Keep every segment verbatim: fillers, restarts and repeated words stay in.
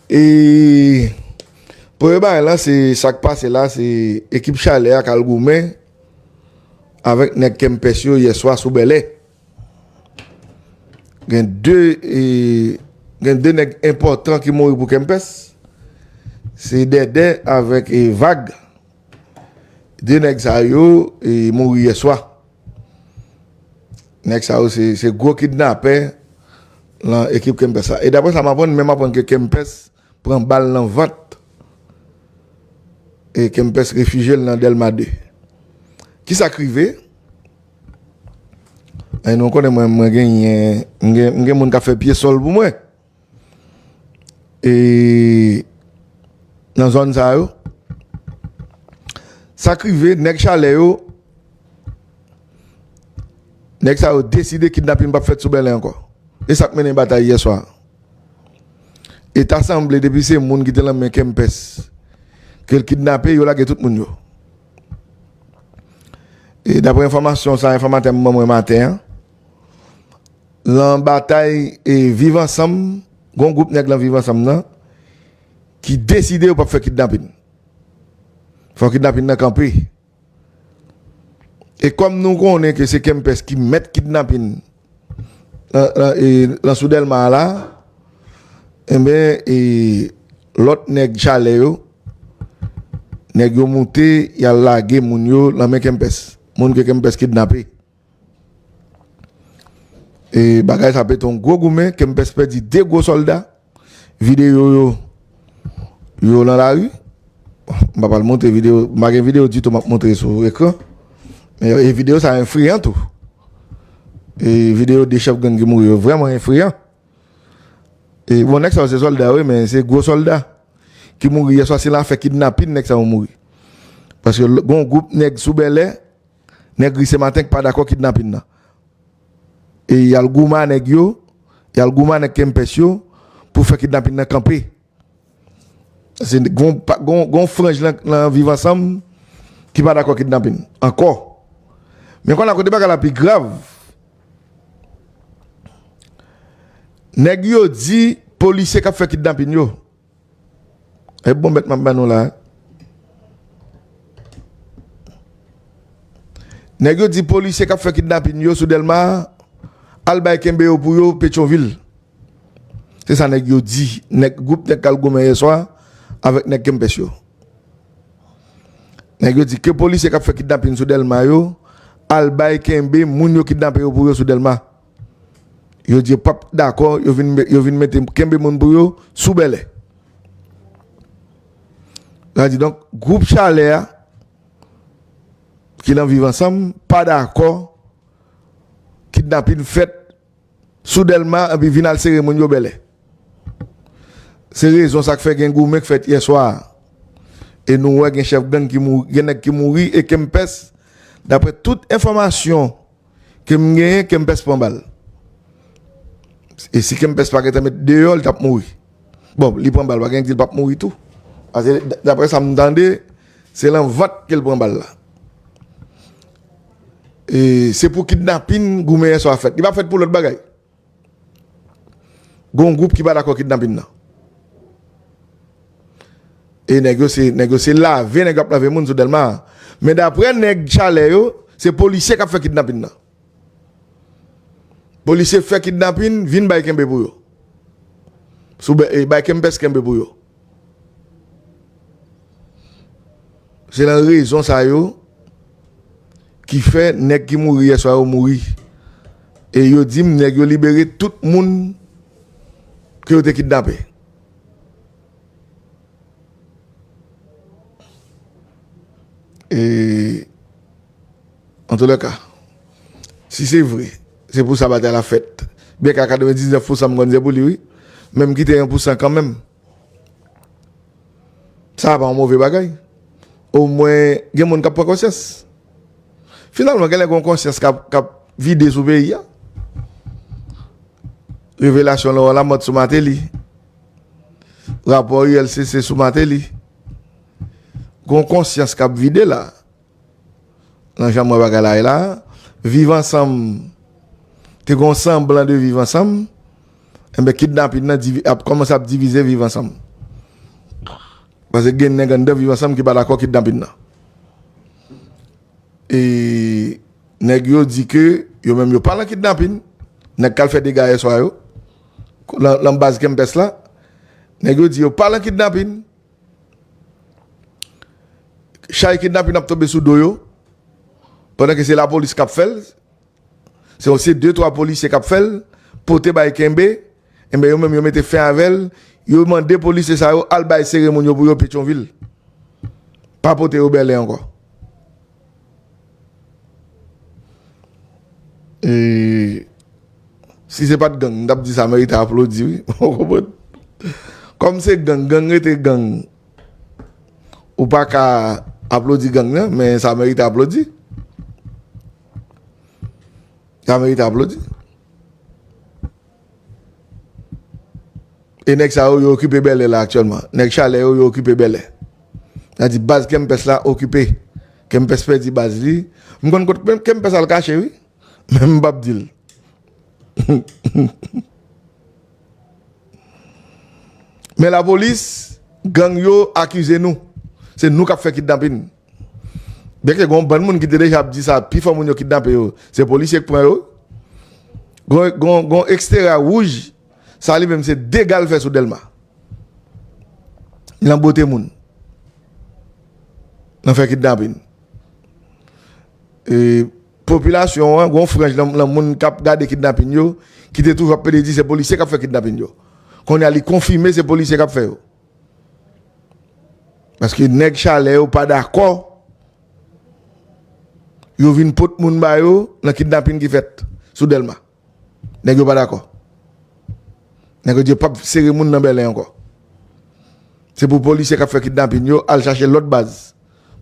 E premye bagay la, se sa k pase la, se ekip Chalè a k al goumen avèk nèg Kempès yo yèswa sou Bèlè. Gen de, e, gen de nèg enpòtan ki mouri pou Kempès. Se Dèdè avèk, e, Vag. De nèg sa yo, e, mouri yèswa. Nèg sa yo se, se gwo kidnapè nan ekip Kempès la. E daprè sa m aprann, menm aprann ke Kempès pran bal nan vant. E Kempès refijye l nan Dèlma de. Kisa k rive? E nou konnen mwen, mwen genyen, m gen, m gen moun k ap fè pye sòl pou mwen. E nan zòn sa yo, sa k rive, nèg Chalè yo, nèg sa yo deside kidnapin p ap fèt sou Bèlè ankò. E sa k mennen batay yèswa. E ta sanble depi se moun ki te nan men Kempès ke l kidnape, yo lage tout moun yo. E daprè enfòmasyon sa enfòmatè m ban mwen maten an, lan batay e Viv Ansanm, gon gwoup nèg lan Viv Ansanm nan ki deside yo p ap fè kidnapin. Fò kidnapin nan kanpe. E kòm nou konnen ke se Kempès ki mèt kidnapin lan, lan, e, lan sou Dèlma a la, enben, e, lòt nèg Chalè yo, nèg yo moute, y al lage moun yo lan men Kempès. Moun ke Kempès kidnape. E bagay sa pete yon gwo goumen, Kempès pèdi de gwo sòlda. Videyo yo, yo lan lari. M pa pral montre videyo, m pa gen videyo ditou m ap montre sou ekran. Men e videyo sa enfreyan tou. E videyo de chèf gang ki mouri yo vrèman enfreyan. E bon, nèg sa yo se sòlda wi, men se gwo sòlda ki mouri yèswa, se lan afè kidnapin nèg sa yo mouri. Paske l-, gon gwoup nèg sou Bèlè, nèg Ri Senmaten k pa dakò kidnapin nan. E y al goumen a nèg yo, y al goumen a nèg Kempès yo pou fè kidnapin nan kanpe. Se gon, pa, gon, gon franj lan, lan Viv Ansanm ki pa dakò kidnapin ankò. Men kounye a kote bagay la pi grav, nèg yo di polisye k ap fè kidnapin yo. E bon bèt m ap ban nou la. Nèg yo di polisye k ap fè kidnapin yo sou Dèlma al bay kenbe yo pou yo Petyonvil. Se sa nèg yo di. Nèg, gwoup nèg k al goumen yèswa avèk nèg Kempès yo. Nèg yo di ke polisye k ap fè kidnapin sou Dèlma yo al bay kenbe moun yo kidnape yo pou yo sou Dèlma. Yo di yo p ap dakò, yo vin, yo vin mete kenbe moun pou yo sou Bèlè. Sa di donk, gwoup Chalè a, ki lan Viv Ansanm, pa dakò kidnapin fèt sou Dèlma, epi vin al sere moun yo Bèlè. Se rezon sa k fè gen goumen k fèt yèswa a. E nou wè gen chèf gang ki mouri, gen nèg ki mouri, e Kempès, daprè tout enfòmasyon ke m genyen, Kempès pran bal. E si Kempès pa gentan met deyò, li t ap mouri. Bon, li pran bal, pa gen ki di l p ap mouri tou. Paske d-, daprè sa m tande, se lan vant ke l pran bal la. E se pou kidnapin goumen yèswa fèt. Li pa fèt pou lòt bagay. Gon gwoup ki pa dakò kidnapin nan. E nèg yo se, nèg yo se lave, nèg yo ap lave moun sou Dèlma. Men daprè nèg Chalè yo, se polisye k ap fè kidnapin nan. Polisye fè kidnapin, vin bay kenbe pou yo. Sou bè-, e bay Kempès kenbe pou yo. Se lan rezon sa yo ki fè nèg ki mouri yèswa yo mouri. E yo di m nèg yo libere tout moun ke yo te kidnape. E, antoulèka, si se vre, se pou sa batay la fèt. Byen ka katrevendiznèf pousan m konn se pou li, wi. Men m kite en pousan kanmenm. Sa pa yon move bagay. Omwen, gen moun k ap pran konsyans. Finalman, genlè gen yon konsyans k ap, k ap vide sou peyi a. Revelasyon Laurent Lamothe sou Martelly. Rapò U L C C sou Martelly. Gen yon konsyans k ap vide la. Nan jan m wè bagay la ye la, Viv Ansanm, te gen yon sanblan de Viv Ansanm, enben, kidnapin nan divi-, ap kòmanse ap divize Viv Ansanm. Paske gen nèg anndan Viv Ansanm ki pa dakò kidnapin nan. E nèg yo di ke yo menm yo pa nan kidnapin. Nèg k al fè dega yèswa yo, nan, nan baz Kempès la, nèg yo di yo pa nan kidnapin. Chay kidnapin ap tonbe sou do yo, pandan ke se lapolis k ap fè l. Se yon, se de twa polisye k ap fè l, pote bay kenbe, enben yo menm yo mete fen avè l, yo mande polisye sa yo al bay sere moun yo pou yo Petyonvil. Pa pote yo Bèlè ankò. E si se pa t gang, m t ap di sa merite aplodi, wi. Ou konprann? Kòm se gang, gang rete gang. Ou pa ka aplodi gang nan, men sa merite aplodi. Sa merite aplodi. E nèg sa yo, yo okipe Bèlè la aktyèlman. Nèg Chalè yo, yo okipe Bèlè. Sa di baz Kempès la okipe. Kempès pèdi baz li. M konn kot Kempès al kache, wi. Men m p ap di l. Men lapolis, gang yo akize nou. Se nou k ap fè kidnapin. Byenke gen yon bann moun ki te deja ap di sa, pifò moun yo kidnape yo, se polisye k pran yo. Gon, gon, gon Xterra wouj, sa li menm se dega l fè sou Dèlma. Nan bote moun. Nan fè kidnapin. E popilasyon an, gon franj nan, nan moun k ap gade kidnapin yo, ki te toujou ap plede di se polisye k ap fè kidnapin yo. Kounye a li konfime se polisye k ap fè yo. Paske nèg Chalè yo pa dakò yo vin pot moun ba yo nan kidnapin ki fèt sou Dèlma. Nèg yo pa dakò. Nèg yo di yo p ap sere moun nan Bèlè ankò. Se pou polisye k ap fè kidnapin yo al chache lòt baz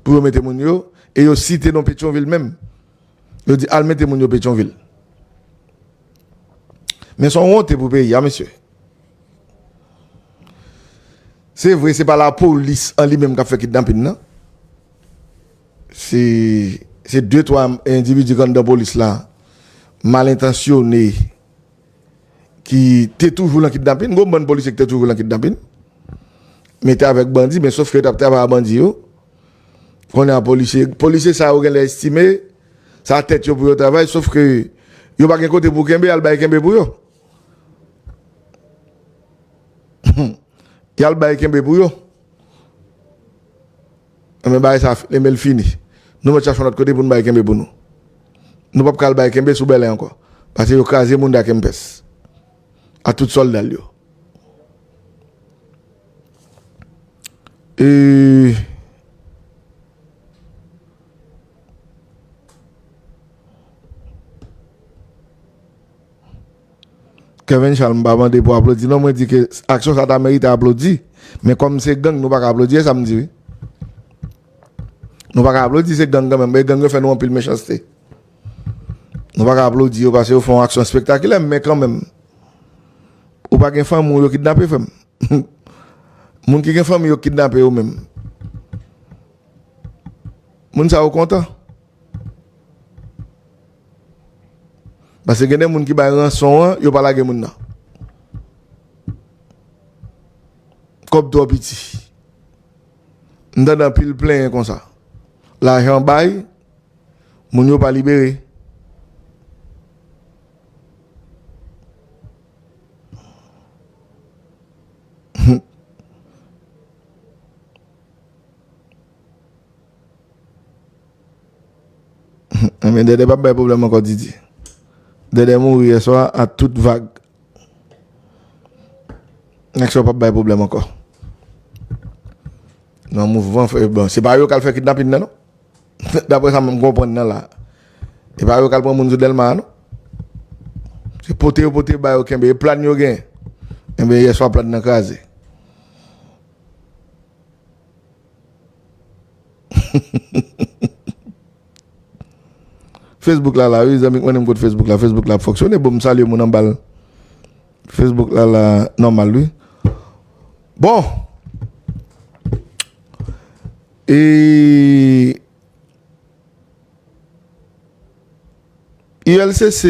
pou yo mete moun yo, e yo site non Petyonvil menm. Yo di al mete moun yo Petyonvil. Men se yon wonte pou peyi a, mesye. Se vre, se pa lapolis an li menm k ap fè kidnapin nan. Se, se de twa endividi k anndan polis la, mal entansyone, ki te toujou nan kidnapin. Gon bann polisye ki te toujou nan kidnapin. Mete avèk bandi, men sof ke yo t ap travay a bandi yo. Kounye a polisye, polisye sa yo genlè estime sa tèt yo pou yo travay, sof ke yo pa gen kote pou kenbe, al bay kenbe pou yo. Y al bay kenbe pou yo. Enben bagay sa, enben l fini. Nou mèt chache yon lòt kote pou n bay kenbe pou nou. Nou p ap ka al bay kenbe sou Bèlè ankò. Paske yo kraze moun da Kempès. A tout sòlda l yo. E Kevin Charles, m pa mande pou aplodi non, mwen di ke aksyon sa ta merite aplodi. Men kòm se gang, nou pa ka aplodi, e sa m di wi. Nou pa ka aplodi, se gang kanmenm, e gang yo fè nou anpil mechanste. Nou pa ka aplodi yo paske yo fè yon aksyon espektakilè, men kanmenm. Ou pa gen fanmi w yo kidnape, frè m. Moun ki gen fanmi yo kidnape yo menm. Moun sa yo kontan. Paske gen de moun ki bay ranson an, yo pa lage moun nan. Kòb twò piti. M tande anpil plenyen konsa. Lajan bay, moun yo pa libere. Enben, Dèdè p ap bay pwoblèm ankò, Didi. Dèdè mouri yèswa a tout vag. Nèg sa yo p ap bay pwoblèm ankò. Nan mouvman, fè, bon, se pa yo k al fè kidnapin nan, non? Daprè sa m konprann nan la, e pa yo k al pran moun sou Dèlma a, non? Se pote yo pote ba yo kenbe, e plan yo gen. Enben, yèswa plan nan kraze. Facebook la la, wi, zanmi k mande m kot Facebook la. Facebook la ap fonksyone. Bon, m salye moun anba l. Facebook la la, nòmal, wi. Bon. E U L C C